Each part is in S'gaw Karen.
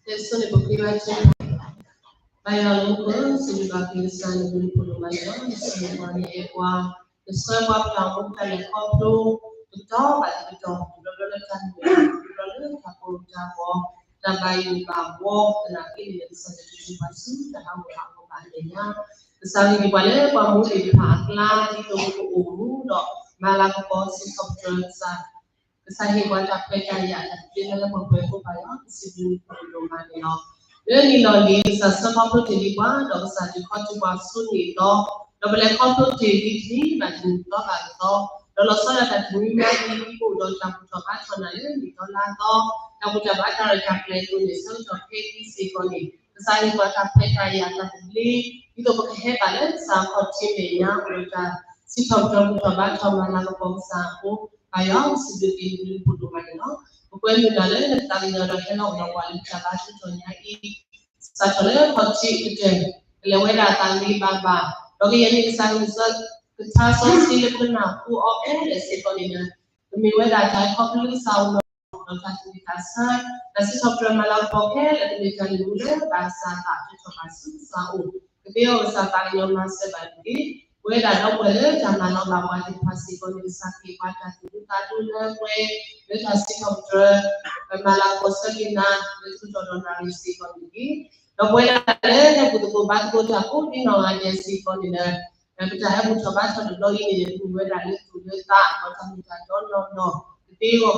တၢ်ဆိၣ်ဂ့ၤန့ၣ် ပဃ့ဘါထုကဖၣ်, ဘါယွၤလၢမူခိၣ် စံးဘျုးဘၣ်က့ၤကစၢ် နဘျုးနဖှိၣ်ဒိၣ်မးန့ၣ်လီၤ. နဆိၣ်ဂ့ၤပှၤ နအဲၣ်ပှၤ, နဆှၢပှၤ ပတၢ်အိၣ်မူတၢ်လဲၤခီဖျိ တတီၤဘၣ်တတီၤ တဘျီဘျီလၢတၢ်မုာ် တဘျီဘျီလၢတၢ်ကိၢ်တၢ်ဂီၤ တၢ်ဘၣ်ယိၣ်ဘၣ်ဘှီ သနာ်က့န့ၣ် ကစၢ်ယွၤကထုးထီၣ်ပှၤဆူတၢ်ဟးဂူာ်ဟးဂီၤဘၣ်အမဲာ်ညါ, ကစၢ်ဂ့ၤက့ၤပှၤလၢပှၤမူသ့ၣ်တဖၣ်အကျါ ဒ်သိးပကအိၣ်မူဒီး မၤလၤကပီၤစံးထီၣ်ပတြၢၤကစၢ် ကစၢ်ဟ့ၣ်ပှၤတၢ်ခွဲးတၢ်ယာ် တၢ်သဘျ့လၢပှဲၤပှဲၤအဃိ ဘါယွၤ ပစံးဘျုးနဖှိၣ်ဒိၣ်မးန့ၣ်လီၤ. လၢနံၣ်လီၤလံၤ ကစၢ်ဆှၢခီဖျိတ့ၢ်လံပှၤ ဒီးကစၢ်ဒုးခီဖျိပှၤဆူနံၣ်အသီ, ဒီးပလဲၤခီဖျိတ့ၢ်လံတနံၤဘၣ်တနံၤ သီဘၣ်တသီ, ဒီးလီၤဆီဒၣ်တၢ်တနွံညါအံၤ ပအိၣ်ဒီးတၢ်ဘူၣ်ထီၣ်ဘါထီၣ်နၤလၢနံၣ်သီလါသီ, တၢ်ဘူၣ်တၢ်ဘါတၢ်ရဲၣ်တၢ်ကျဲၤအသိးန့ၣ် ဆၢကတီၢ်ခဲအံၤစ့ၢ်ကီးန့ၣ် ကစၢ်ဟ့ၣ်ပှၤတၢ်ခွဲးတၢ်ယာ်တၢ်သဘျ့ ဒ်သိးပကဟဲဘၣ်လၢကစၢ်ခီၣ်ထံးမဲာ်ညါ အိၣ်ဒီးတၢ်စံးထီၣ်ပတြၢၤဘူၣ်ထီၣ်ဘါထီၣ်မၤလၤကပီၤကစၢ်အဃိ ဘါယွၤ ပစံးဘျုးက့ၤနဘျုးနဖှိၣ်ဒိၣ်မးန့ၣ်လီၤ. ပကွဲမုာ်နၤလၢနသးကညီၤဒီးဟဲလီၤအိၣ်ဒီးပှၤလၢတၢ်ဘါထုကဖၣ်ညါအံၤ စးထီၣ်လၢခီၣ်ထံးကတၢၢ် ကလဲၤဝဲဒၣ်သးဂ့ၤဘၣ်ဘၣ်, ဒီးကယဲၢ်န့ၣ်ကစၢ်ကလုၢ်ကထါစီဆှံလၢပနၢ်ဟူအီၤခဲလၢာ်စ့ၢ်ကီးန့ၣ်လီၤ. ကမ့ၢ်ဝဲဒၣ်တၢ်ခီဖျိလၢကစၢ်အိၣ်ဒီး ဒီးတၢ်သူၣ်ဝံၣ်သးဆၢ တၢ်စံးထီၣ်ပတြၢၤမၤလၤကပီၤခဲလၢာ် ကမ့ၢ်တၢ်လုၢ်မူလၢဘၣ်ကစၢ်အသး ထုးထီၣ်ဘၣ်ဆူကစၢ်အအိၣ်, ကသ့အဂီၢ်ကစၢ်သးကညီၤမၤစၢၤဘၣ်တက့ၢ်. ပဝဲဒၣ်ဒီပုၢ်ဝဲၢ်လၢတၢ်မၤလီၤဘၣ်ပှၤသ့ၣ်တဖၣ်စ့ၢ်ကီးန့ၣ် ကစၢ်ကဟ့ၣ်ပှၤတၢ်သူၣ်ဒူသးဒူလၢပှဲၤ လၢတၢ်စံးထီၣ်ပတြၢၤ မၤလၤကပီၤဆၢက့ၤနၤ လၢတကတီၢ်ဒီးနၣ်ရံၣ်စ့ၢ်ကီးန့ၣ်တက့ၢ်. ဒီးပဝဲဒၣ်လၢဟဲဘူၣ်သကိးဘါသကိးတၢ်ဖိဒ်နီၢ်ဂၤဒဲးစ့ၢ်ကီးန့ၣ်လီၤ. ပတၢ်ဟဲဘူၣ်ထီၣ်ဘါထီၣ်တဘျီအံၤန့ၣ် မ့ၢ်ဝဲဒၣ်လၢသူၣ်လၢသး ဒီးတၢ်မ့ၢ်တၢ်တီနီၢ်နီၢ်, ကသ့အဂီၢ်ကစၢ်ဧၢ သးက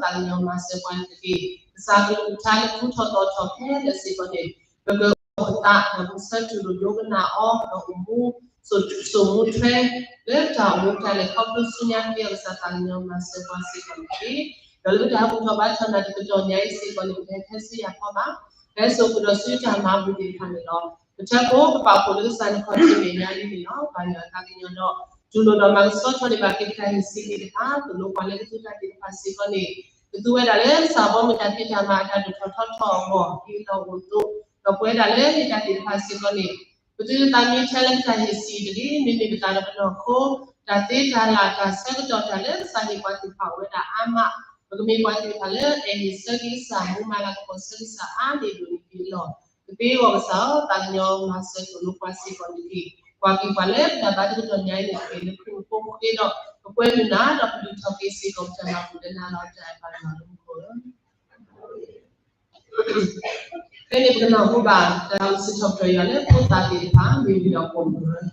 ညီၤမၤစၢၤပှၤန့ၣ်တက့ၢ်. ကစၢ်ကလုၢ်ကထါလၢထူထီၣ်သီထီၣ်ခဲလၢာ်စ့ၢ်ကီးန့ၣ် ပကအိၣ်သး ဒီးပကဆၢထၢၣ်လိာ်ဒိကနၣ်အီၤ ဒီးအိၣ်မူ စိာ်မူထွဲ လၢတၢ်အိၣ်မူတၢ်လဲၤခီဖျိဆူညါ ကသ့အဂီၢ်ကစၢ်သးကညီၤမၤစၢၤပှၤစ့ၢ်ကီးန့ၣ်တက့ၢ်. ဒီးလၢပတၢ်ဟဲဘူၣ်ထီၣ်ဘါထီၣ်နၤတကတီၢ်ညါအံၤစ့ၢ်ကီးန့ၣ် ပကဟဲထဲဆူယၤခီဘၣ် ဟဲစိာ်ဃုာ်ဒီးဆူတၢ်မၤဘူၣ်သ့ၣ်တဖၣ်န့ၣ်လီၤ. ပထၢဖိကပာ်ဖှိၣ်လၢကစၢ်န့ၣ်ခီၣ်ထံးမဲာ်ညါလံန့ၣ်လီၤ. ဘါယွၤသးကညီၤဒီး တူၢ်လိာ်ဒီးမၤကဆှီထီၣ်န့ၢ်ဘၣ်က့ၤပတၢ်ဟ့ၣ်ဆံးသ့ၣ်တဖၣ် သိၣ်လိပှၤလၢကသူတၢ်သ့ၣ်တဖၣ်စ့ၢ်ကီးန့ၣ် ကသူဝဲဒၣ်လၢကစၢ်ဘီမုၢ်တၢ်ဖံးတၢ်မၤအတၢ်ဒိၣ်ထီၣ်ထီထီၣ်အဂီၢ် ဟ့ၣ်လီၤအိၣ်သိး ဒီးပဝဲဒၣ်လၢဟ့ၣ်တၢ်သ့ၣ်တဖၣ်စ့ၢ်ကီးန့ၣ် ပသုတသးမံထဲလၢပတၢ်ဟ့ၣ်ဆံးတဂ့ၤ, မ့မ့ၢ်ပသးဒီးပနီၢ်ခိ တၢ်သ့တၢ်လၢ်တၢ်ဆၢကတီၢ်တၢ်လၢကစၢ်ဟ့ၣ်ပှၤသ့ၣ်တဖၣ်အိၣ်ဝဲဒၣ်အါမး, ပကမ့ၢ်ပှၤသ့ၣ်တဖၣ်လၢအဲၣ်ဟ့ၣ်ဆၢက့ၤကစၢ် မူမၤလၤကပီၤဆၢက့ၤကစၢ်အါန့ၢ်ဒိၣ်န့ၢ်ဒံးလီၤ. ကသ့အဂီၢ်ကစၢ်ဧၢ သးကညီၤမၤစၢၤသိၣ်လိပှၤစ့ၢ်ကီးန့ၣ်တက့ၢ်. ကွၢ်က့ၤပှၤလၢပတၢ်ဘါထုကတီၢ်ညါအံၤန့ၣ်တက့ၢ်. လၢခရံာ်ဖိဃ့ဒီး ပကွဲမုာ်နၤဒီးပဒုးထီၣ်က့ၤစ့ၢ်ကီးပတၢ်မၤဘူၣ်လၢနၤလီၤ. တၢ်အဲၣ်ပာ်လီၤလၢမူခိၣ်ဧၢ ဖဲန့ၣ်ပကနၢ်ဟူဘၣ် တၢ်စံးထီၣ်ပတြၢၤယွၤလၢဖိသၣ်သ့ၣ်တဖၣ် မ့ၢ်ဝံၤဒီးပိာ်မုၣ်ဧၢ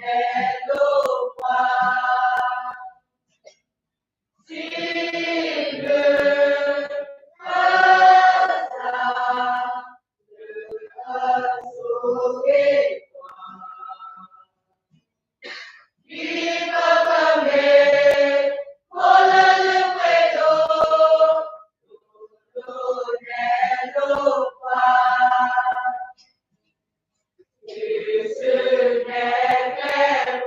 တၢ်ဘျုးဒိၣ်မး, စံးဘျုးဘၣ်သး လၢအဆိၣ်ဂ့ၤပှၤ ဒ်ပကမ့ၢ် ဖိလၢလၢပှဲၤဒိၣ် ဒိၣ်ဒိၣ်နဲၣ်လိပှၤ ယ့ၣ်ၡူးနဲၣ်ကျဲပှၤ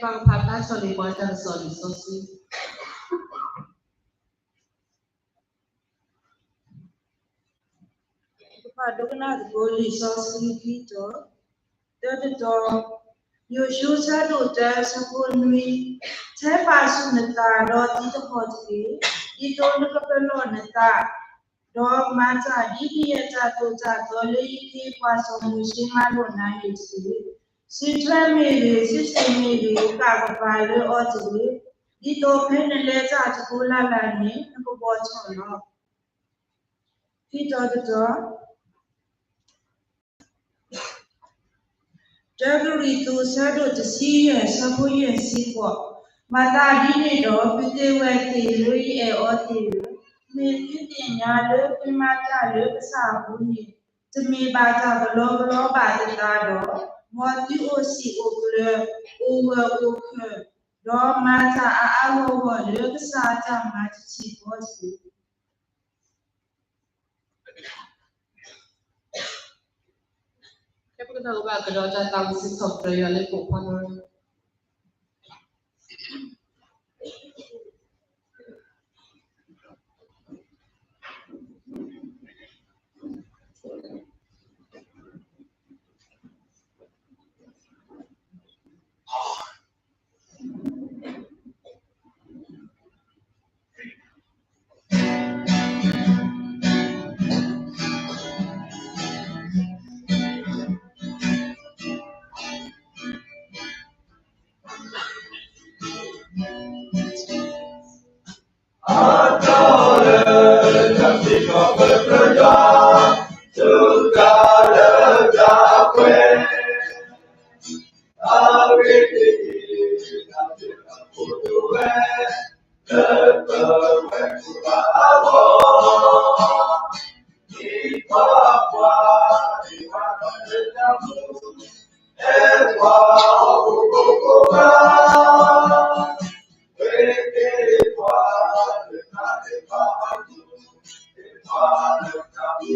ပကဖးတၢ်ဆီၣ်လီၤပှၤတၢ်ကစီၣ်လံာ်စီဆှံ ပကဖးဒိကနၣ်သကိးလံာ်စီဆှံခံတီၤ, တၢတတီၤ, ယိၤၡူ ဆၢဒိၣ်တၢ ဆၢဖိနွံ, ထဲပာ်ဆူၣ်နသးဒီးသံတဟီၣ်တက့ၢ်, ဒ်သိးနကပလီၢ်နသး, ဒီးမၤတၢ်ဒ်နယဲၢ်တၢ်သိၣ်တၢ်သီလၢယဃ့ပှၤစီၤမိၤၡ့မၤလိာ်နၤန့ၣ်တက့ၢ်. စုထွဲမ့ၢ်ဂ့ၤ, စုစ့ၣ်မ့ၢ်ဂ့ၤ, ကးကပၤလၢအီၤတဂ့ၤ, ဒ်သိးဖဲနလဲၤတၢ်တကိးလၢ်လၢ်န့ၣ် နကဘီၣ်ထီၣ်လီၤ. ခံတီၤတတီၤ, တၢကရံၣ်သူး ဆၢဒိၣ်တဆံယဲၢ် ဆၢဖိယဲၢ်ဆံဃိး, မၤသးဒ်န့ၣ်ဒီး ပုၢ်သ့ၣ်ဝဲၢ်သ့ၣ်လၢယအဲၣ်အီၤသ့ၣ်ဧၢ, မ့ၢ်သုသ့ၣ်ညါလၢသုမၤတၢ်လၢကစၢ်အပူၤန့ၣ် တမ့ၢ်ဘၣ်တၢ်ကလီကလီဘ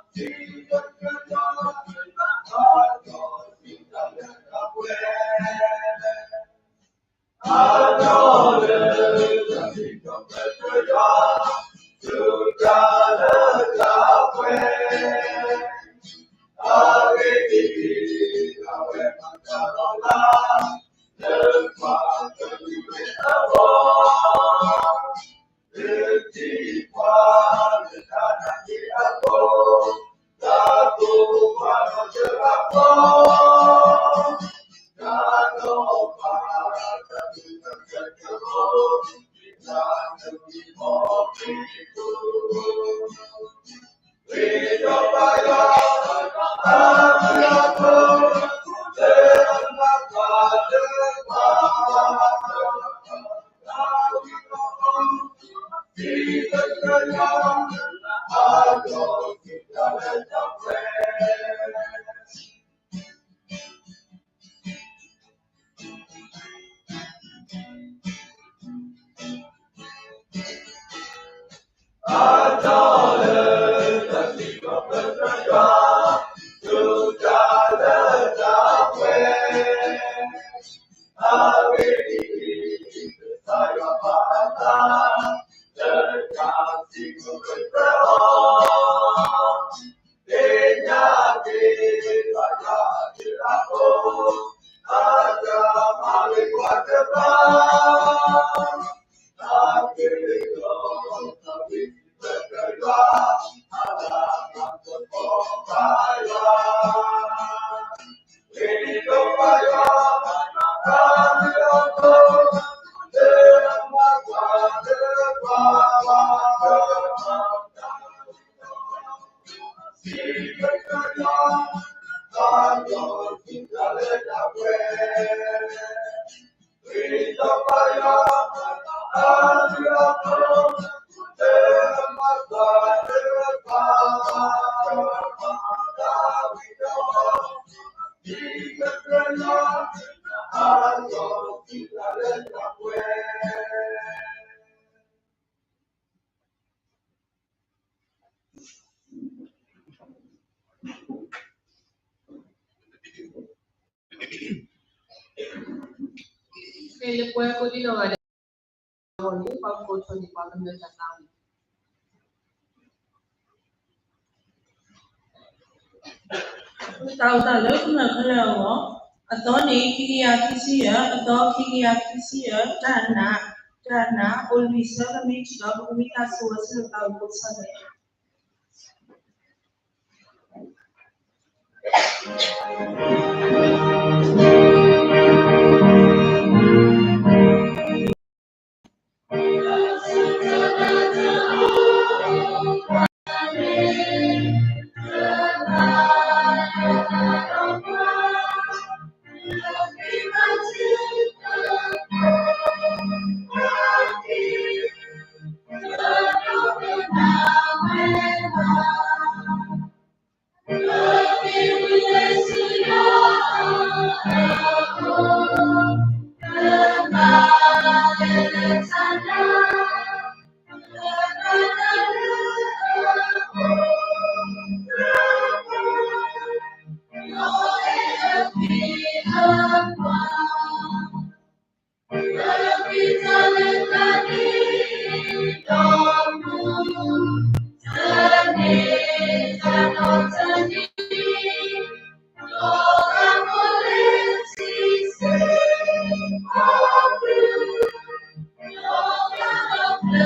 ၣ်သတးဒီး, မ်သုအိၣ်စံာ်အိၣ်ကျၢၤ, အိၣ်ဂၢၢ်အိၣ်ခၢၣ်, ဒီးမၤတၢ်အါအါဂီၢ်ဂီၢ်လၢကစၢ်အတၢ်မၤတထံၣ်ဃီတက့ၢ်. ကဲ ပကနၣ်ကဘၣ်ကဒီးတၢ်သးဝံၣ်စံးထီၣ်ပတြၢၤယွၤလၢပှၤဖီနီၤ. လၢပှဲၤကိးဒံနီၢ်ဂၤဒဲး အဂီၢ်န့ၣ် ပှၤကိးထီၣ်န့ၢ်ပှၤကမျၢၢ်တၢ်သးဝံၣ် တၢ်အိၣ်သးလၢကမျၢၢ်ခဲလၢာ်အဂီၢ်, အသီန့ၣ် ခံကယၤခံဆံယဲၢ်, အသီခံကယၤခံဆံယဲၢ်, တၢ်နာ်, တၢ်နာ် အိၣ်လွံၢ်ဆၢကမ့ၢ်ထံၣ်ဒီး ပကမ့ၢ်တၢ်ဆိၣ်ဂ့ၤဆိၣ်ဝါဆၢလၢပတၢ်အိၣ်ဖှိၣ်ကစၢ်န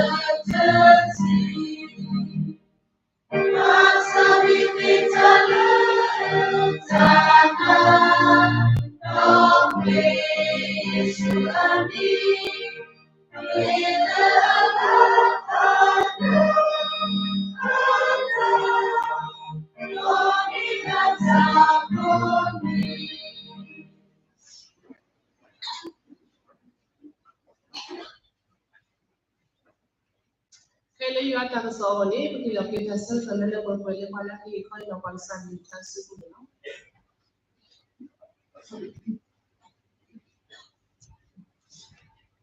့ၣ် ခဲလၢာ်ယွၤတၢ်ကစီၣ်အဂီၢ်န့ၣ် ပက့ၤလီၤက့ၤတၢ်ဆၢကတီၢ်လၢလၢပှဲၤပှဲၤလၢပှၤလၢအက့ၤခီန့ၣ်ဒီး ပှၤကစၢ်န့ၣ်တၢ်စုပူၤန့ၣ်လီၤ.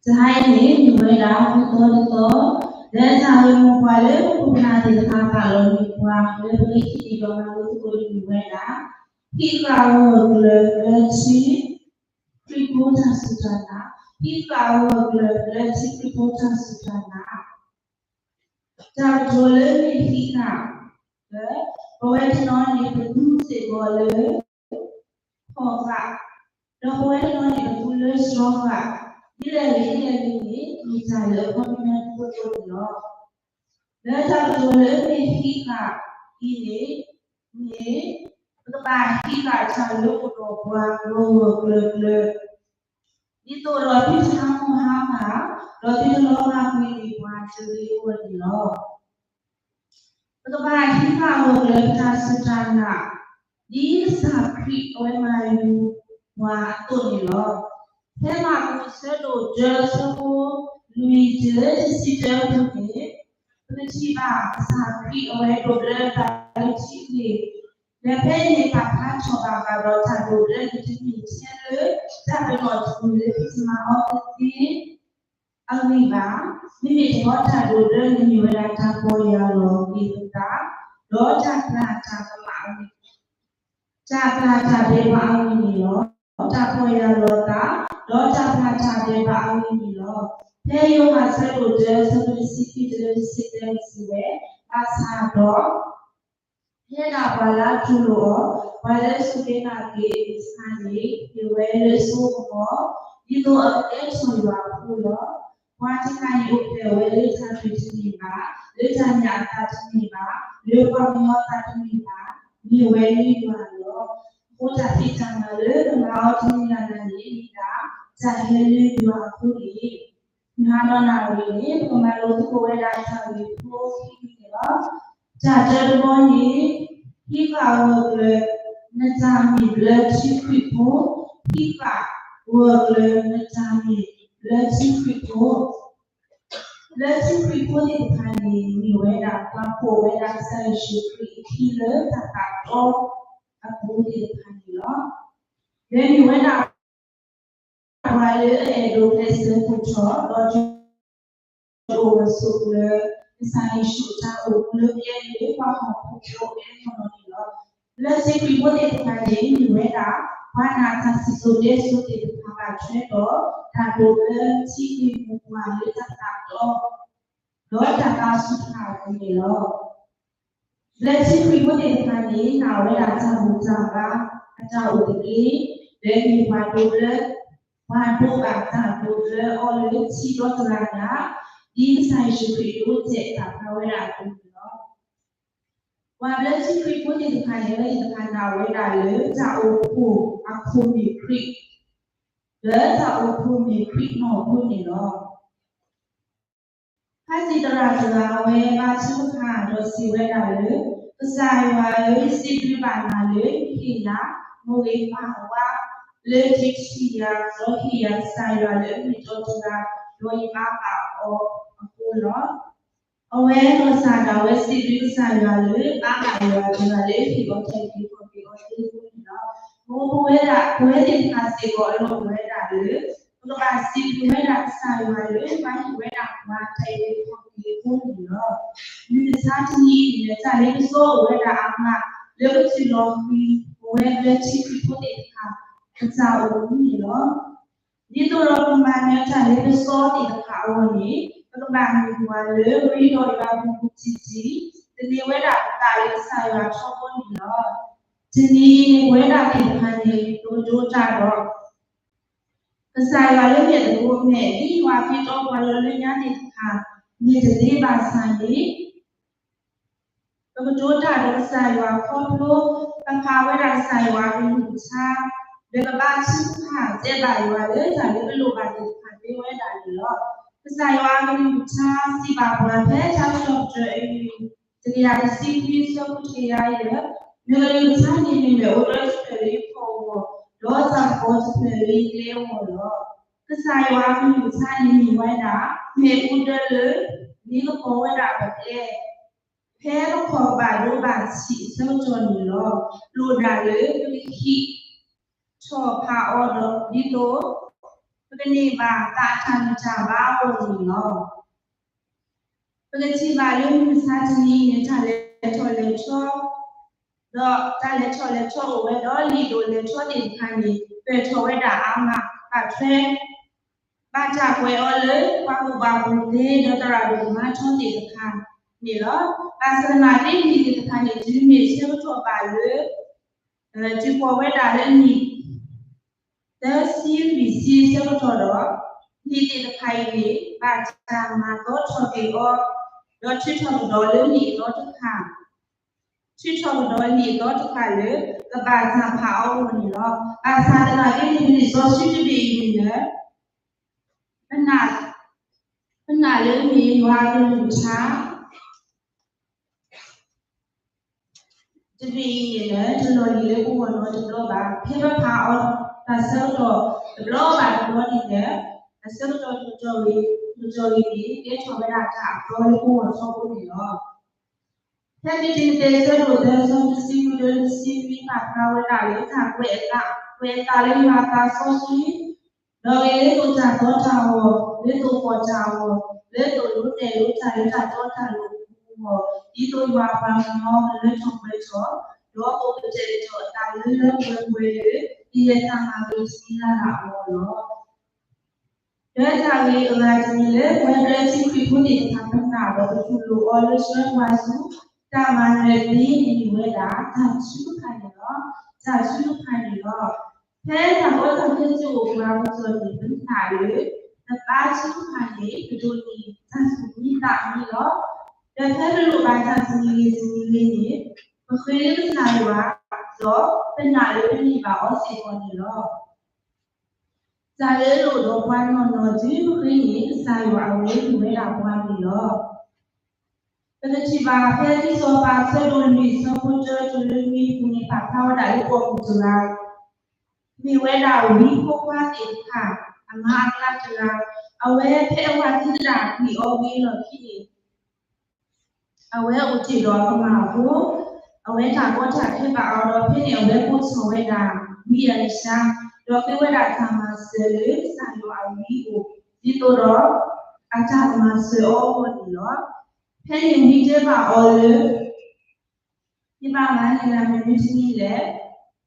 တဟါအံၤန့ၣ် မ့ၢ်ဝဲဒၣ် မုၢ်သီတသီ လၢတၢ်ဂ့ၢ်မိၢ်ပှၢ်လၢပခိၣ်ပနၢ်သ့ၣ်တဖၣ်ပာ်လီၤန့ၢ်ပှၤ လၢပဂ့ၢ်ခံန့ၣ်ဒီးမၤလိသကိးန့ၣ်မ့ၢ်ဝဲဒၣ် ဟံးဃာ်ဂၢၢ်ကျၢၤလၢထံခရံာ်ဖိတၢ်စူၢ်တၢ်နာ်, ဟံးဃာ်ဂၢၢ်ကျၢၤလၢထံခရံာ်ဖိတၢ်စူၢ်တၢ်နာ် တၢ်ကတိၤလၢမ့ၢ်ဟံးဃာ် လၢ ပဝဲတနီၤန့ၣ်ပသူစ့ၢ်ကီးလၢ ဖီၣ်ဃာ်, ဒီးပဝဲတနီၤန့ၣ်ပသူလၢစှီၤဃာ်, ဒ်လဲၣ်ဂ့ၤဒ်လဲၣ်ဂ့ၤန့ၣ် မ့ၢ်တၢ်လၢအခီပညီဒိၣ်ဒိၣ်န့ၣ်လီၤ. လၢတၢ်ကတိၤလၢမ့ၢ်ဟံးဃာ်အံၤန့ၣ် မ့ၢ် ပကဘၣ်ဟံးဃာ်တၢ်လၢအိၣ်ဒီးပှၤဂၢၢ်ဂၢၢ်ကျၢၤကျၢၤ ဒ်သိးဒီးသုတဟးမိၢ်ဟါမၢ်, ဒီးသုတလီၤဂာ်ကွံာ်န့ၢ်ပှၤတဂ့ၤအဂီၢ်န့ၣ်လီၤ. ပကဘၣ်ဟံးဃာ်ဂၢၢ်ကျၢၤပတၢ်စူၢ်တၢ်နာ်, ဒ်ကစၢ်ခရံာ်အဝဲမၤလိာ်ပှၤအသိးန့ၣ်လီၤ. ဖဲမၢ်ကူးအဆၢဒိၣ်တၢအဆၢဖိ လွံၢ်တုၤတဆံတၢအပူၤန့ၣ် ပကထံၣ်ဘၣ်ကစၢ်ခရံာ်အဝဲဒိးဘျၢတၢ်လၢထံအဂ့ၢ် ဒီးဖဲအံၤန့ၣ် ပာ်ဖျါထီၣ်ဘၣ်ဃးဒီးတၢ်ဒိးဘျၢန့ၣ် တမ့ၢ်ထဲလၢ တၢ်ပနီၣ်တပူၤလၢပတမၤအီၤသ့အဂ့ၢ်ဘၣ်. မ့မ့ၢ်တခီ တၢ်ဒိးဘျၢန့ၣ်မ့ၢ်ဝဲဒၣ်တၢ်ပီၢ်ယၢ်လီၤက့ၤပသး ဒီးတၢ်ပျၢ်တၢ်ကမၣ်အဂ့ၢ် တၢ်ပျၢ်တၢ်ဒဲးဘးအဂ့ၢ်န့ၣ်လီၤ. တၢ်ပီၢ်ယၢ်လီၤသး ဒီးတၢ်ပျၢ်တၢ်ဒဲးဘးအဂ့ၢ်န့ၣ်လီၤ. ဖဲယိၤဟၣ်အဆၢဒိၣ်တၢ အဆၢဖိတဆံခံတုၤလၢတဆံသၢ စံးဝဲ, ဘၣ်ဆၣ်ဒီး ဖဲဒၣ်ပှၤလၢအတူၢ်လိာ်အီၤ, ပှၤလၢအစူၢ်က့ၤနာ်က့ၤအကစၢ်န့ၣ် ဟ့ၣ်ဝဲလၢစိကမီၤ ဒ်သိးအကကဲထီၣ်ယွၤအဖိလီၤ. ပှၤတဂၤန့ၣ်အိၣ်ဖျဲၣ်ဝဲလၢတၢ်ဒုးတမ့ၢ်ဘၣ်, လၢတၢ်ညၣ်အသးတမ့ၢ်ဘၣ်, လၢပှၤကညီအသးတမ့ၢ်ဘၣ်, မ့ၢ်ဝဲလၢယွၤလီၤ. အဃိတၢ်ဖံးတၢ်မၤလၢပမၤအီၤတနံၤလၢ်လၢ်န့ၣ် မ့ၢ်ဒၣ်တၢ်ဟဲလၢယွၤအဃိန့ၣ် မုၢ်ဟါနီၢ်နၣ်ရံၣ်န့ၣ် ပကမၤလိသကိးဝဲဒၣ်တၢ်ဂ့ၢ်ဖိခံန့ၣ်လီၤ. တၢ်တၢတဘီန့ၣ် ဟံးဃာ်ဂၢၢ်ကျၢၤနတၢ်မ့ၢ်ဘျၢထံခရံာ်ဖိ, ဟံးဃာ်ဂၢၢ်ကျၢၤနတၢ်မ့ၢ်ဘျၢထံခရံာ်ဖိ, ဘျၢထံခရံာ်ဖိသ့ၣ်တဖၣ်န့ၣ် မ့ၢ်ဝဲဒၣ်ပှၤဖှီၣ်ဝဲဒၣ်ကစၢ်ယ့ၣ်ၡူးခရံာ်အခံလၢတၢ်သးတီ အပူၤသ့ၣ်တဖၣ်န့ၣ်လီၤ. လၢမ့ၢ်ဝဲဒၣ် ပှၤလၢအအဲၣ်ဒိးကျဲးစၢးကူၣ်ထီၣ် ဒီးဒုးအိၣ်ဂၢၢ်ဆိးကျၢၤ ကစၢ်ယ့ၣ်ၡူးအတၢ်အိၣ်မူလၢပျဲလၢပှၤဟီၣ်ခိၣ်ဖိအမဲာ်ညါန့ၣ်လီၤ. ဘျၢထံခရံာ်ဖိသ့ၣ်တဖၣ်န့ၣ် မ့ၢ်ဝဲဒၣ် ပှၤနာ်တၢ်စံၣ်စိၤတဲစိၤသ့ၣ်တဖၣ်ဘၣ်ထွဲဒီး တၢ်ဒိးဘျၢထံဂ့ၢ်မိၢ်ပှၢ်လၢတၢ်သးတီ ဒီးတၢ်သးဆူၣ်တဖၣ်အပူၤန့ၣ်လီၤ. လၢထံခရံာ်ဖိသ့ၣ်တဖၣ်န့ၣ် နာ်ဝဲဒၣ်တၢ်ဘူၣ်တၢ်ဘါ အတၢ်အိၣ်သဘျ့ လၢအမ့ၢ်ပှၤဒိးဘျၢ ပှၤဒိးဘၣ်တၢ်ဒိးဘျၢအီၤလၢထံဒီးသရၣ်ညါ ဒ်ကစၢ်ယ့ၣ်ၡူးခရံာ်ဒိတဲာ်တၢ်ဖျါဝဲဒၣ်အသိးန့ၣ်လီၤ. ပှၤဘျၢထံခရံာ်ဖိသ့ၣ်တဖၣ်န့ၣ် အဝဲသ့ၣ်တဖၣ်နာ်ဝဲဒၣ်လၢ တၢ်အိၣ်ဖှိၣ်အခိၣ်မ့ၢ်ခရံာ် လၢတၢ်အိၣ်ဖှိၣ်မ့ၢ်ခရံာ်နီၢ်ခိန့ၣ်လီၤ. ဖါတံၢ်သရၣ်တဂၤ အဝဲဘါထုကဖၣ်ဒီးစံးဝဲဒၣ်လၢ ကစၢ်ယွၤဧၢ, စံးဘျုးဘၣ်နၤလၢဟ့ၣ်ယၤ မိၢ်ဂ့ၤပၢ်ဂ့ၤ လၢဒုးထံၣ်ယၤ ဒီးဟ့ၣ်ယၤကစၢ်ယွၤလၢအမ့ၢ်ဒီတဂၤ ဒီးယဘါဘၣ်အီၤအဃိလီၤ. အဝဲနီၢ်ကစၢ်ဒၣ်ဝဲစံးဘျုးကစၢ်ယွၤလၢ ဘါဘၣ်ယွၤတဂၤလၢဟ့ၣ်အီၤတၢ်အုၣ်က့ၤခီၣ်က့ၤအီၤသ့အဃိန့ၣ်လီၤ. ပဝဲဒၣ် ပဝဲသ့ၣ်တဖၣ်စ့ၢ်ကီးအလီၢ်အိၣ်ဝဲဒၣ်လၢ ပကဘၣ်စံးဘျုးဝဲဒၣ်ကစၢ်ယွၤလၢ ဘါဟ့ၣ်ဝဲဒၣ်ပှၤတၢ်အုၣ်က့ၤခီၣ်က့ၤအဃိန့ၣ်လီၤ. မုၢ်မဆါတနံၤအံၤန့ၣ် တၢ်လ့ပစီအိၣ်ဝဲဒၣ်အါမး လၢကထံၣ်လီၤဃံၤ ပဝဲဘျၢထံခရံာ်ဖိသ့ၣ်တဖၣ် ကစၢ်အိၣ်မူန့ၣ်လီၤ. ဒ်သိးဒီးပမၤနၢၤတၢ်လ့ပစီသ့ၣ်တဖၣ်အဂီၢ်န့ၣ် ပကဘၣ်မ့ၢ်ပှၤလၢအရ့ဒီးယွၤပူၤပူၤတံၢ်တံၢ်, သန့ၤဝဲဒၣ်ပသးလၢကစၢ်ယွၤထီဘိန့ၣ်လီၤ. တနံၤအံၤန့ၣ် ပဝဲဒၣ်သ့ၣ်တဖၣ်န့ၣ် ပကဒိးတၢ်ဒီး ကစၢ်ယွၤလၢမဲာ်သကိးမဲာ် ဒ်ယွၤခ့တီပှၤလီၤလၢညါသ့ၣ်တဖၣ် မ့ၢ်တသ့ဘၣ်ဆၣ်န့ၣ် ပကဒိးတၢ်ဒီးကစၢ်ယွၤခီဖျိ ပဖးဝဲဒၣ်ကစၢ်ယွၤအကလုၢ်ကထါ ဒီးပဘါထုကဖၣ်တဲဘၣ်ယွၤလၢတၢ်လၢပလိၣ်ဘၣ်သ့ၣ်တဖၣ်သ့ဝဲဒၣ်န့ၣ်လီၤ. ကစၢ်ယွၤအကလုၢ်ကထါစံးဘၣ်ပှၤဖဲထါစံးထီၣ်ပတြၢၤအယုၢ် တကယၤတဆံခွံဆၢဖိတကယၤအံၤလၢ နကလုၢ်ကထါန့ၣ်မ့ၢ်အိၣ်ဒီးတဖျၢၣ်လၢယဖီၣ်အဂီၢ်, ဒီးတၢ်ကပီၤတဖျၢၣ်လၢယကျဲအဂီၢ်လီၤ. ကစၢ်ယွၤအကလုၢ်ကထါန့ၣ်မ့ၢ်ဝဲဒၣ် မ့ၣ်အူဒၢလၢ လ့ကပီၤဝဲဒၣ်ပကျဲ ဖဲပဖီၣ်ကဘၣ်ဒိဘၣ်ထံးအဆၢကတီၢ်န့ၣ်လီၤ. လိၣ်ဒၣ်လၢပကဟံးထီၣ်ဖးအီၤဒီး ဒ်သိး ပကန့ၢ်ဘၣ်သးအတၢ်မုၢ်တၢ်ဘါအဂီၢ်န့ၣ်လီၤ. ပကထံၣ်ဘၣ်လၢမုၢ်မဆါတနံၤအံၤန့ၣ် တၢ်လဲၤထီၣ်လဲၤထီ ဒီးတၢ်လဲၤထီၣ်လဲၤထီအိၣ်ဝဲဒီး လံာ်ဒိးလဲၤထီသ့ၣ်တဖၣ်န့ၣ် ပၢၢ်ထီၣ်ဝဲဒၣ်အါမး ဘၣ်ထွဲ ဘၣ်တၢ်ကွဲးအီၤလၢ ပှၤကူၣ်ဘၣ်ကူၣ်သ့ ဒီးသရၣ်ဒိၣ်မၤထီသ့ၣ်တဖၣ်န့ၣ်လီၤ. ဘၣ်ဆၣ်သနာ်က့ လံာ်သ့ၣ်တဖၣ်န့ၣ် တုၤမ့ၢ်ဆၢကတီၢ်ဘၣ်လၢ တုၤဖီၣ်ဝဲဒၣ်လၢနံၣ် သၢဆံလွံၢ်ဆံအဆၢကတီၢ်ဒီး လံာ်သ့ၣ်တဖၣ်အံၤန့ၣ် ဘၣ်တၢ်မၤသီထီၣ်က့ၤအီၤ, ဒီးထုးထီၣ်ကဒီးလၢနံၣ်အသီတဖၣ်, ထုးထီၣ်ကဒီးနံၣ်အသီတဖၣ်လၢ ကဘၣ်တၢ်ဖးအီၤအဂီၢ်န့ၣ်လီၤ. ဘၣ်ဆၣ်သနာ်က့န့ၣ် လံာ်စီဆှံတဘ့ၣ်အံၤန့ၣ်လၢ ပနာ်လၢမ့ၢ်ယွၤအကလုၢ်ကထါ တဘ့ၣ်အံၤန့ၣ်လၢ တလီၢ်လံၤလၢပဂီၢ်နီတဘျီဘၣ်. ဖဲပဖးအီၤတၢ်ဆၢကတီၢ်တဘျီဘၣ်တဘျီန့ၣ်လၢ အဆၢကတီၢ်တကတီၢ်ဂ့ၤ တကတီၢ်ဂ့ၤန့ၣ် ကဲထီၣ်ဝဲဒၣ်တၢ်အသီလၢပဂီၢ်ထီဘိန့ၣ်လီၤ. ဖဲတံၤမသ့း အဆၢဒိၣ်သၢ အဆၢဖိတဆံဃု တုၤတဆံနွံ ပာ်ဖျါဝဲဒၣ်လၢတၢ်ကွဲးအသး ကွဲးအသးလၢယွၤအသးစီဆှံ ဒီးဂ့ၤလၢသိးတၢ်တီတၢ်အီၣ်, လၢသိးကီၢ်တၢ်အီၣ်, လၢသိးလိၤတဲာ်လိၤတၢ်လၢတၢ်တီတၢ်လိၤအဂီၢ်, ဒ်သိးယွၤအပှၤကညီကလၢထီၣ်ပှဲၤထီၣ်, ဒီးကအိၣ်ကတဲာ်ကတီၤအသးလၢလၢပှဲၤပှဲၤလၢ ကယဲၢ်တၢ်မၤလိာ်တနံၤလၢ်လၢ်အဂီၢ်လီၤ. ဒီးတၢ်ဂ့ၢ်အဂၤတမံၤလၢ ပဝဲဘျၢထံခရံာ်ဖိသ့ၣ်တဖၣ် ပနာ်ဒီးပတူၢ်လိာ်အီၤလၢဆှၢပှၤဆူ တၢ်မၤနၢၤသ့န့ၣ်မ့ၢ်ဝဲဒၣ် တၢ်ထုကဖၣ်န့ၣ်လီၤ. တၢ်ထုကဖၣ်န့ၣ်လီၤ. ဖဲတၢ်ကီတၢ်ခဲတအိၣ်ပှၤအကတီၢ်န့ၣ် ပနာ်လၢ ပဘါထုကဖၣ်န့ၣ် ပဒိးန့ၢ်တၢ်သူၣ်မံသးမံလီၤ. ဒီးဖဲပလိၣ်ဘၣ်တၢ်တမံၤဂ့ၤတမံၤဂ့ၤန့ၣ် ပဃ့လၢကစၢ်ယွၤ ဒီးပနာ်လၢပန့ၢ်ဘၣ်အီၤစ့ၢ်ကီးန့ၣ်လီၤ. တၢ်လၢအလိၣ်ဒီးပှၤနီၢ်နီၢ် တုၤပဃ့န့ၣ် ကစၢ်ယွၤအဝဲဟ့ၣ်ဝဲဒၣ်ပှၤန့ၣ်လီၤ. ပကထံၣ်ဘၣ်ဖဲဒ်စီၤပၤအဆၢဒိၣ်လွံၢ် အဆၢဖိတၢ တုၤလၢနွံအပူၤန့ၣ် ပာ်ဖျါဝဲဒၣ်လၢပိာ်မုၣ်တဂၤ မ့ၢ်ဝဲဒၣ်ဝံဖိခွါသ့ၣ်တဖၣ် အမါအကျါတဂၤ, အဝဲဖဲအဝၤသံသဒၣ်ကွံာ်အီၤဝံၤအလီၢ်ခံန့ၣ် အဝဲအိၣ်တ့ၢ်ဒီးအကမၢ်အဃိ, အဝဲတၢ်ကီတၢ်ခဲဘၣ်အါဒီး ဖဲန့ၣ်အဝဲကိးထီၣ်ဝဲဒၣ် ဝံအၤအ့လံၡါ, ဒီးဃ့ဝဲဒၣ်တၢ်မၤစၢၤလၢကစၢ်ယွၤအဝံအအိၣ်, ဒ်သိးဒီး အတၢ်ကမၤစၢၤအီၤအဂီၢ်န့ၣ်လီၤ. ဖဲန့ၣ်ဝံတဲဘၣ်အီၤလၢ ယဘၣ်မၤန့ၢ်နၤမနုၤတမံၤလဲၣ်.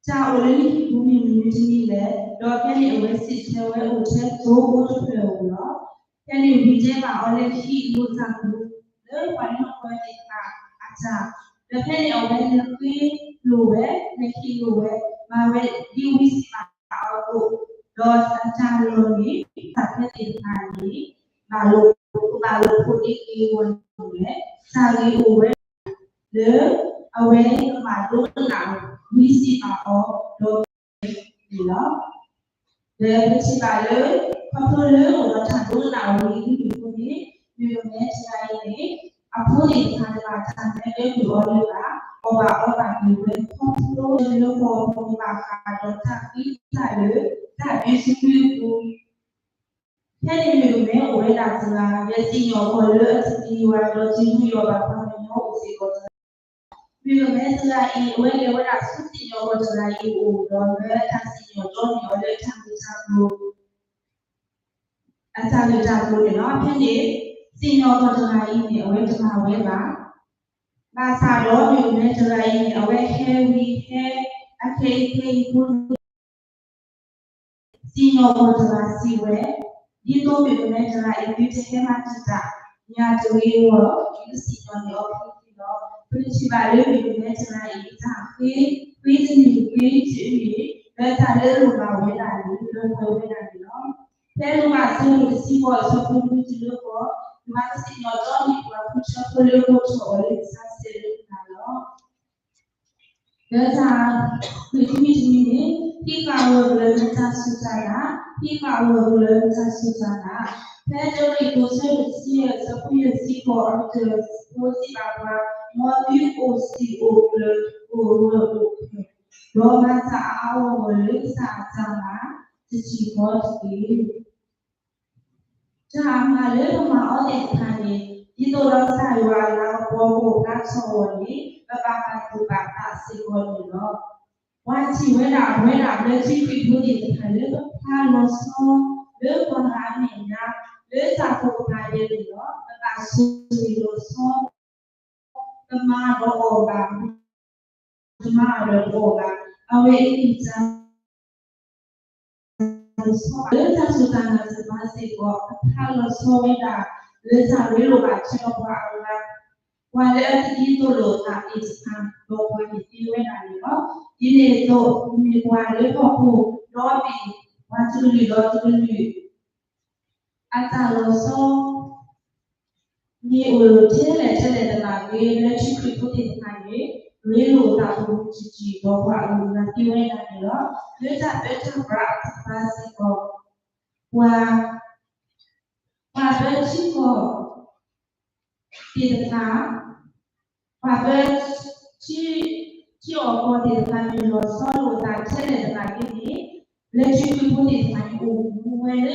တၢ်အိၣ်လၢဟံၣ်ပူၤမ့ၢ်မနုၤတမံၤလဲၣ်, ဒီးဖဲန့ၣ်အဝဲစံးဆၢဝဲအိၣ်ထဲသိဖိတဖျၢၣ်ဧိၤလီၤ. ဖဲန့ၣ်ဝံၤတဲဘၣ်အီၤလၢဟံၣ်လိာ်သးပူၤ လၢပှၤလၢဟီၣ်ခိၣ်သ့ၣ်တဖၣ်အတၢ်, ဒီးဖဲန့ၣ်အဝဲလဲၤဃ့လိာ်ဝဲ, လဲၤဟ့ၣ်လိာ်ဝဲ, မၤဝဲဒ်ဝံစံးဘၣ်အီၤအသိး, ဒီးအတၢ်လီၢ်န့ၣ် တၢ်ဖဲသ့ၣ်တဖၣ်န့ၣ် ဘၣ်လိာ်, ဘၣ်လိာ်ဖိးဒ့က့ၤဝဲန့ၣ်, တၢ်ဂ့ၤအိၣ်ဝဲ လၢအဝဲကဘၣ်ဒိကနၣ် ဝံစံးဘၣ်အီၤ ဒီးန့ၣ်လီၤ. ဒီးပထံၣ်ဘၣ်လၢ ခီဖျိလၢအိၣ်ဒီးတၢ်ဒိကနၣ်ဝံၤအဃိန့ၣ်, မ့ၢ်ကမဲတဂၤအံၤန့ၣ် အဖိသ့ၣ်တဖၣ်တဘၣ်တၢ်မဲာ်လၢကွံာ်အီၤလၢၤဘၣ်, အီၣ်ဘၣ်အီဘၣ်က့ၤဝဲခီဖျိလၢပှၤအီၤဘၣ်ဃးဒီးတၢ်ဃံတၢ်လၤ တၢ်ဒုးဆူၣ်အပူၤ ဖဲန့ၣ်မ့ၢ်ကမဲအိၣ်ဝဲဒၣ်တဂၤ လဲၤစံၣ်ညီၣ်ကွီၢ်လၢအတသ့ၣ်ညါဝဲဒီး တမူယီၢ်ဘၣ်ပှၤကညီအိၣ်စ့ၢ်ကီးတဂၤ, မ့ၢ်ကမဲတဂၤအံၤ အဝဲလဲၤဝဲဒၣ်ဆူစံၣ်ညီၣ်ကွီၢ်တဂၤအံၤအအိၣ်ဒီး အဝဲတၢ်စံၣ်ညီၣ်တီန့ၢ်အီၤလၢတၢ်ဂ့ၢ်တၢ်ကျိၤ အတၢ်ဂ့ၢ်တၢ်ကျိၤန့ၣ်လီၤ. ဖဲန့ၣ် စံၣ်ညီၣ်ကွီၢ်တဂၤအံၤန့ၣ် အဝဲတမၤဝဲဘၣ်. ဘၣ်ဆၣ်ဒီးမ့ၢ်ကမဲတဂၤအံၤန့ၣ် အဝဲဟဲဝံၤဟဲ အခဲအံၤခဲအံၤဖိန့ၣ် စံၣ်ညီၣ်ကွီၢ်တဂၤစံးဝဲ, ဒ်သိးမ့ၢ်ကမဲတဂၤအံၤ သုတဟဲမၤတံာ်တာ် ညၣ်တဂ့ၤအဂီၢ် ယကစံၣ်ညီၣ်န့ၢ်အီၤဖဲန့ၣ်လီၤ. ပထံၣ်ဘၣ်လၢမ့ၢ်ကမဲတဂၤအံၤ တၢ်ဃ့ ဃ့တမံၤဃ့တမံၤ လၢတၢ်လၢအလိၣ်ဘၣ်ဝဲဒၣ်န့ၣ် လၢပှဲၤဝဲဒၣ်န့ၣ်လီၤ. ဖဲလၢမးသဲအဆၢဒိၣ်တဆံဃိး အဆၢဖိနွံတုၤလၢဃိး, ယွၤကစံၣ်ညီၣ်တီန့ၢ်ပှၤဃုထၢဖိလၢကအိၣ်ထီၣ်အီၤလၢကစၢ်စဲးလၢကနၤလီၤ. လၢတၢ်ဃ့ၢ်တမံၤတမံၤန့ၣ် ဟံးဃာ်ဝဲကလၢမ့ၢ်တၢ်စူၢ်တၢ်နာ်, ဟံးဃာ်ဝဲကလၢမ့ၢ်တၢ်စူၢ်တၢ်နာ်. ဖဲတရံးခိၣ်ဆၢဒိၣ်တဆံယဲၢ် အဆၢဖိယဲၢ်ဆံဃိး အကတၢၢ်ဖိစံးဘၣ်ပှၤ, မ်သုအိၣ်စံာ်အိၣ်ကျၢၤ အိၣ်ဂၢၢ်အိၣ်ကျၢၤ, ဒီးမၤတၢ်အါအါဂီၢ်ဂီၢ်လၢကစၢ်အတၢ်မၤ တထံၣ်ဃီတက့ၢ်. တၢ်အမၤလၢပမၤအီၤသ့ၣ်တဖၣ်န့ၣ် ဒ်သိးဒီးကစၢ်ယွၤအလၤကပီၤကအိၣ်ဖျါထီၣ်အဂီၢ်န့ၣ် ပဘၣ်ပာ်သူၣ်ပာ်သးစ့ၢ်ကီးန့ၣ်လီၤ. ပှၤထံၣ်ဝဲဒၣ်ပဝဲဒၣ်လၢထံခရံာ်ဖိသ့ၣ်တဖၣ်လၢပဖျါလီၤဆီ လၢပှၤဂၤအမဲာ်ညါ လၢတၢ်ကီကပၤဒဲးန့ၣ်လီၤ. ပဘၣ်ဆိၣ်ဂ့ၤလီၤဆီ ကမၤဒီးအီၣ်ဘၣ်, ကမၤဒီးအီၣ်ဘၣ်, အဝဲအံၤတၢ် လၢတၢ်စူၢ်တၢ်နာ်တဖၣ်စ့ၢ်ကီး အဖျါလီၤဆီဝဲဒၣ် လၢတၢ်ရ့လိာ်ဘၣ်ထွဲဒီးပှၤအဂၤ, ပှၤလၢအတဒ်သိးလိာ်သးသ့ၣ်တဖၣ် ဒီးပှၤန့ၣ်သ့ဝဲဒၣ်န့ၣ်လီၤ. ဒ်န့ၣ်အသိး မ့ၢ်ပှၤလၢဟီၣ်ခိၣ်ဒီဘ့ၣ် ပှၤတကလုာ်ဒီးတကလုာ် အတၢ်လီၤဆီ မ့ၢ်အိၣ်ထဲလဲၣ်ထဲလဲၣ်သနာ်က့ လၢထံခရံာ်ဖိသ့ၣ်တဖၣ်န့ၣ် ရ့လိာ်သးပူၤတံၢ်တံၢ် ဒီးပှၤအဂုၤအဂၤသ့ဝဲဒၣ်န့ၣ်လီၤ. လၢတၢ်ပၢတၢ်ပြးအပူၤစ့ၢ်ကီး ပှၤ ပှၤပၢထံကီၢ်သ့ၣ်တဖၣ် ပှၤပၢထံ ထံအီၣ်ကီၢ်သ့ၣ်တဖၣ်န့ၣ် လီၤဆီလိာ်သးထဲလဲၣ်သနာ်က့န့ၣ် လၢထံခရံာ်ဖိသ့ၣ်တဖၣ်န့ၣ် အိၣ်မူဝဲလၢ